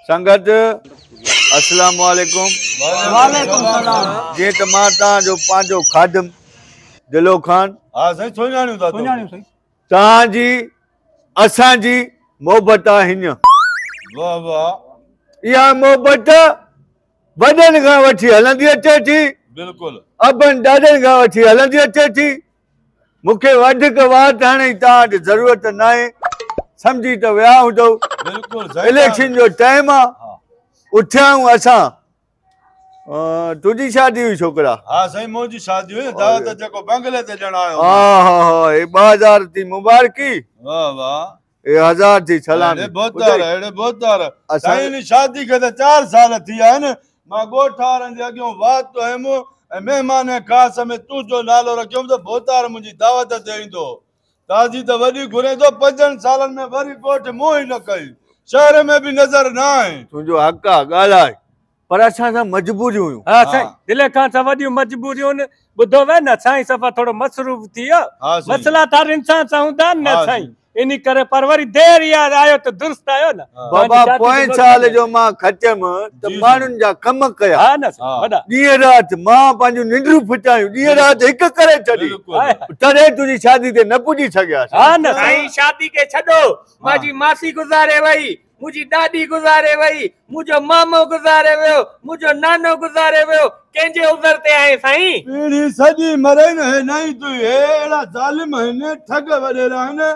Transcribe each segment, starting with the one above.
संगत अस्सलाम वालेकुम। वालेकुम सलाम। जीअं त मां तव्हांजो पंहिंजो खादिम दिलो खान। हा साईं, सुञाणियूं था, सुञाणियूं साईं। तव्हांजी असांजी मोहबत आहे हीअं। वाह वाह। इहा मोहबत वॾनि खां वठी हलंदी अचे थी। बिल्कुल। अबनि ॾाॾनि खां वठी हलंदी अचे थी। मूंखे वधीक वात हाणे तव्हां वटि ज़रूरत न आहे, सम्झी त विया हूंदव। बिल्कुल। इलेक्शन जो टाइम आहे, उथिया आहियूं असां। तुंहिंजी शादी हुई छोकिरा? हा साईं, मुंहिंजी शादी हुई, दावत जेको बंगले ते ॾियण आयो। हा हा हा, हे 2000 थी मुबारकी। वाह वाह। हे 1000 थी सलामी। अड़े बोतार, अड़े बोतार। साईं इन शादी खे त 4 साल थी विया आहिनि। मां ॻोठ वारनि जे अॻियां वात हुयुमि ऐं महिमान ख़ासि में तुंहिंजो नालो रखियुमि त बोतार मुंहिंजी दावत ते ईंदो। ताज़ी त वॾी घुरे थो, 5 सालनि में वरी ॻोठ मुंहुं ई न कई, शहर में बि नज़र न आहे। तुंहिंजो हक़ आहे ॻाल्हाए, पर असां सां मजबूरियूं हुयूं। हा साईं, दिले खां सां वॾियूं मजबूरियूं आहिनि। ॿुधो वए न साईं, सफ़ा थोरो मसरूफ़ थी वियो। मसइला त हर इंसान सां हूंदा आहिनि न साईं, इन करे। पर वरी देरि इहा आयो त दुरुस्त आयो न बाबा। पोएं साल जो मां खटियमि त माण्हुनि जा कम कया। हा न वॾा, ॾींहुं राति मां पंहिंजूं निंडूं फुटायूं, ॾींहुं राति हिकु करे छॾी, तॾहिं तुंहिंजी शादी ते न पुॼी सघियासीं। हा न साईं, शादी खे छॾो, मुंहिंजी मासी गुज़ारे वई, मुंहिंजी ॾाॾी गुज़ारे वई, मुंहिंजो मामो गुज़ारे वियो, मुंहिंजो नानो गुज़ारे वियो। कंहिंजे उज़र ते आहे साईं? पीढ़ी सॼी मरे न, हे नई तूं, हे अहिड़ा ज़ालिम आहिनि, ठग वॾेरा आहिनि।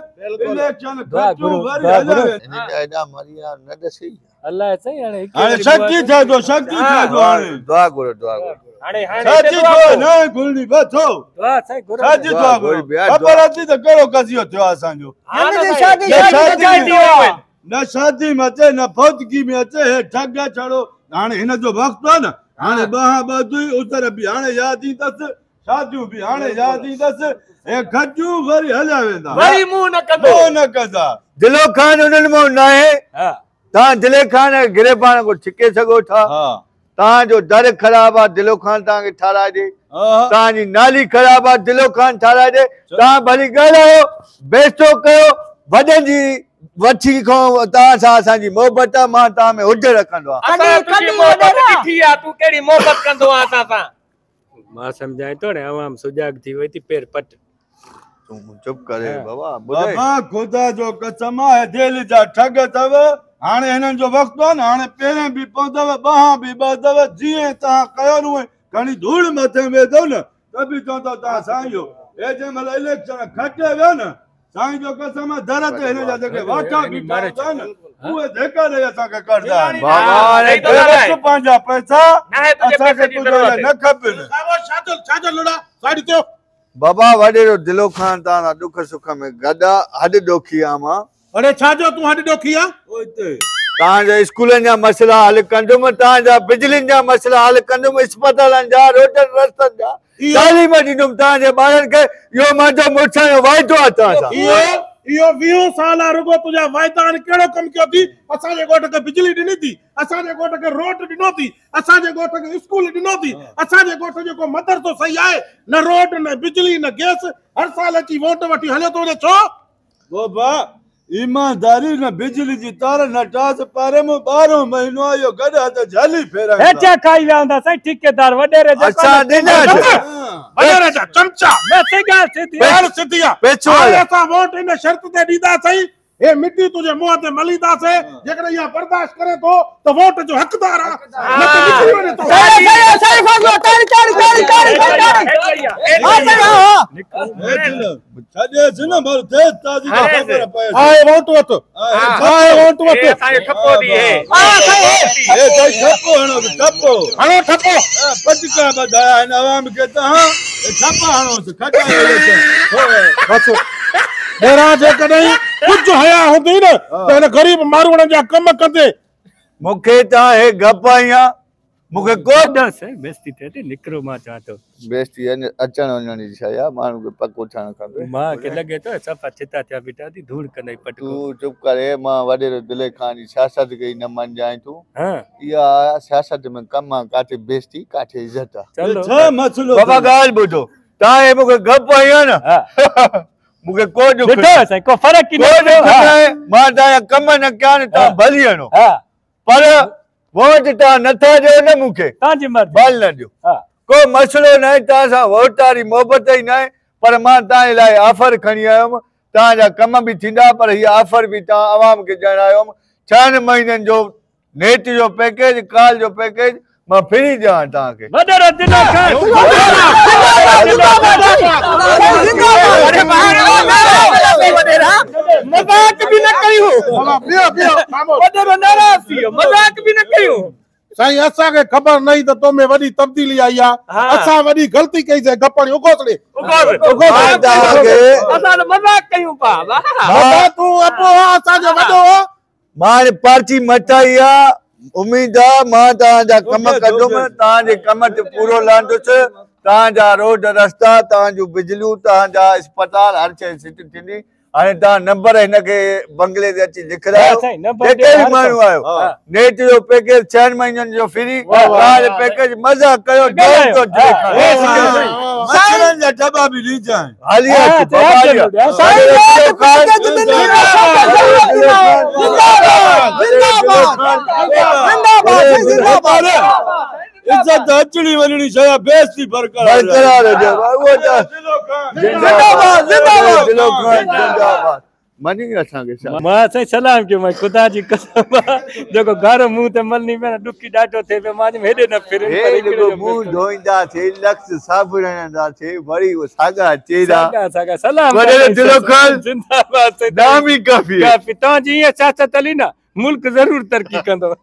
इलेक्शन खटूं वरी हलिया वेंदा। एॾा मरी न ॾसी अलाए साईं। हाणे हाणे शक्ति थिए थो, शक्ति थिए थो। हाणे दुआ घुरो, दुआ घुरो। हाणे हाणे सॼी थो न घुरणी बथो। दुआ साईं घुरो, सॼी दुआ घुरो। ख़बर अथी त कहिड़ो कज़ियो थियो असांजो। शादी शादी न शादी में अचे न फौतगी में अचे, हे ठग छड़ो। हाणे हिन जो वक़्तु आहे न, हाणे ॿाह ॿधुई उतर बि हाणे यादि ईंदसि, शादियूं बि हाणे यादि ईंदसि। हे खजूं वरी हलिया वेंदा, वरी मुंहुं न कंदो, मुंहुं न कंदा। दिलो खान उन्हनि मां न आहे। तव्हां दिले खान खे गिरेबान खां छिके सघो था। तव्हांजो दर ख़राबु आहे, दिलो खान तव्हांखे ठाराए ॾे। तव्हांजी नाली ख़राबु आहे, दिलो खान ठाराए ॾे। तव्हां भली ॻाल्हायो, बेइज़तो कयो, वॾनि जी वठी खां तव्हां सां असांजी मोहबत आहे। मां तव्हां में हुज रखंदो आहियां। असां तुंहिंजी मोहबत ॾिठी आहे, तूं कहिड़ी मोहबत कंदो आहीं असां सां? मां सम्झां थो न, अवाम सुजाग थी वई थी, पेर पट। तूं चुप करे बाबा। बाबा ख़ुदा जो कसम आहे, दिल जा ठग अथव। हाणे हिननि जो वक़्तु आहे न, हाणे पहिरें बि पवंदव, ॿाह बि ॿधव, जीअं तव्हां कयो न, खणी धूड़ मथे वेंदव न, त बि चवंदव तव्हां साईं जो। हे जंहिं महिल इलेक्शन खटे वियो न, साईं जो कसम दर ते हिन जा जेके वाठा बीठा हूंदा आहिनि, उहे धक्का ॾेई असांखे कढंदा आहिनि। बाबा पंहिंजा पैसा असांखे तुंहिंजा न खपनि। बाबा वॾेरो दिलो खान तव्हां सां ॾुख सुख में गॾु आहे, हॾ ॾोखी आहे मां। अरे छा जो तूं हॾ ॾोखी आहे? तव्हांजा स्कूलनि जा मसइला हल कंदुमि, तव्हांजा बिजलियुनि जा मसइला हल कंदुमि, अस्पतालनि जा, रोडनि रस्तनि जा, तालीम ॾींदुमि तव्हांजे ॿारनि खे। इहो मुंहिंजो मुड़ुस जो वाइदो आहे तव्हां सां। इहो 20 साल आहे रुगो तुंहिंजा वाइदा आहिनि। कहिड़ो कमु कयो थी? असांजे ॻोठ खे बिजली ॾिनी थी, असांजे ॻोठ खे रोड ॾिनो थी, असांजे ॻोठ खे स्कूल ॾिनो थी, असांजे ॻोठ जो मदरसो सही आहे न, रोड न बिजली न गैस। हर साल अची वोट वठी हलियो थो वञे। छो बाबा ईमानदारी न बिजली जी तार न टास पारे में 12 महीनो आयो गॾ हथ झली फेरा हेठा खाई विया हूंदा साईं ठेकेदार वॾेरे जेको असां ॾिना वॾेरे जा चमचा। मैं सही ॻाल्हि सिधी ॻाल्हि सिधी आहे। पेछो असां वोट इन शर्त ते ॾींदा साईं, हे मिट्टी तुंहिंजे मुंहं ते मलींदासीं, जेकॾहिं इहा बर्दाश्त करे थो त वोट जो हक़दार आहे, न त निकिरी वञे थो। सही सही फैसलो। ताड़ी ताड़ी ताड़ी ताड़ी ताड़ी। हा साईं हा छॾेसि न मारू तेज ताज़ी ख़बर पए। आहे वोट वठि, आहे वोट वठि। असांजो ठप्पो ॾी। हा साईं हे साईं ठप्पो हणो, ठप्पो हणो, ठप्पो। पटका ॿधाया आहिनि अवाम खे तव्हां, ठप्पा हणोसि, खटा बसि। ॾेरा जेकॾहिं कुझु हया हूंदी न त हिन ग़रीब माण्हुनि जा कम कंदे। मूंखे तव्हां हे गप आई आहे, मूंखे को बेइज़ती थिए थी, निकिरो। मां चवां थो बेइज़ती अचण वञण जी शइ आहे, माण्हू खे पको थियणु खपे। मां खे लॻे थो सफ़ा छिता थिया बीठा थी, धूड़ कंदई पटको। तूं चुप करे। मां वॾेरो दिले खान जी सियासत कई न मञाए तूं। इहा सियासत में कमु आहे, काथे बेइज़ती काथे इज़त आहे। छा मसइलो? बाबा ॻाल्हि ॿुधो, तव्हां हे मूंखे गप आई आहे न, मूंखे को ॾुख ॾिठो साईं, को फ़र्क़ु ई न आहे। मां तव्हांजा कम न कया न, तव्हां भली हणो। पर वोट तव्हां नथा ॾियो न मूंखे तव्हांजी मर्ज़ी बल न ॾियो को मसइलो न आहे तव्हां सां वोट वारी मोहबत ई न आहे पर मां तव्हांजे लाइ ऑफर खणी आयो हुअमि तव्हांजा कम बि थींदा पर हीअ ऑफर बि तव्हां अवाम खे ॾियण आयो हुअमि 6 महीननि जो नेट जो पैकेज कॉल जो पैकेज मां फ्री ॾियां तव्हांखे मज़ाक बि न कयूं नाराज़ थी वियो मज़ाक बि न कयूं साईं असांखे ख़बर न त तो में वॾी तब्दीली आई आहे असां वॾी ग़लती कई से गपणी उगोसड़े असां त मज़ाक कयूं पिया बाबा तूं अबो असांजो वॾो मां पार्टी मटाई आहे उम्मीद आहे मां तव्हांजा कम कंदुमि तव्हांजे कम ते पूरो लहंदुसि तव्हांजा रोड रस्ता तव्हांजूं बिजलियूं तव्हांजा अस्पताल हर शइ सिट थींदी हाणे तव्हां नंबर हिनखे बंगले ते अची लिखारायो जेके बि माण्हू आहियो नेट जो पैकेज 6 महीननि जो फ्री तव्हांजो पैकेज मज़ा कयो डब्बा बि ॾिजांइ हाली इज़त अचणी वञणी शइ बेइज़ती बरक़रार हुजे ज़िंदाबाद ज़िंदाबाद ज़िंदाबाद मनी असांखे मां साईं सलाम कयो मां ख़ुदा जी कसम जेको घर मुंहुं ते मलनी पियो ॾुखी ॾाढो थिए पियो मां हेॾे न फिरे जेको मुंहुं धोईंदासीं लक्स साबुण हणंदासीं वरी उहो साॻा चेहरा साॻा साॻा सलाम दिलो खान ज़िंदाबाद नाम ई काफ़ी काफ़ी तव्हांजी ईअं सियासत हली न मुल्क ज़रूर तरक़ी कंदो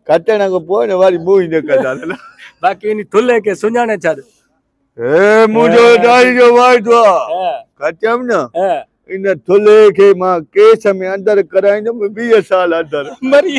कटण खां पोइ न वरी मुंहुं ई न कंदा बाक़ी इन थुल्हे खे सुञाणे छॾ हे मुंहिंजो दाई जो वाइदो आहे कटियमि न इन थुल्हे खे मां केस में अंदरि कराईंदुमि 20 साल अंदरि मरी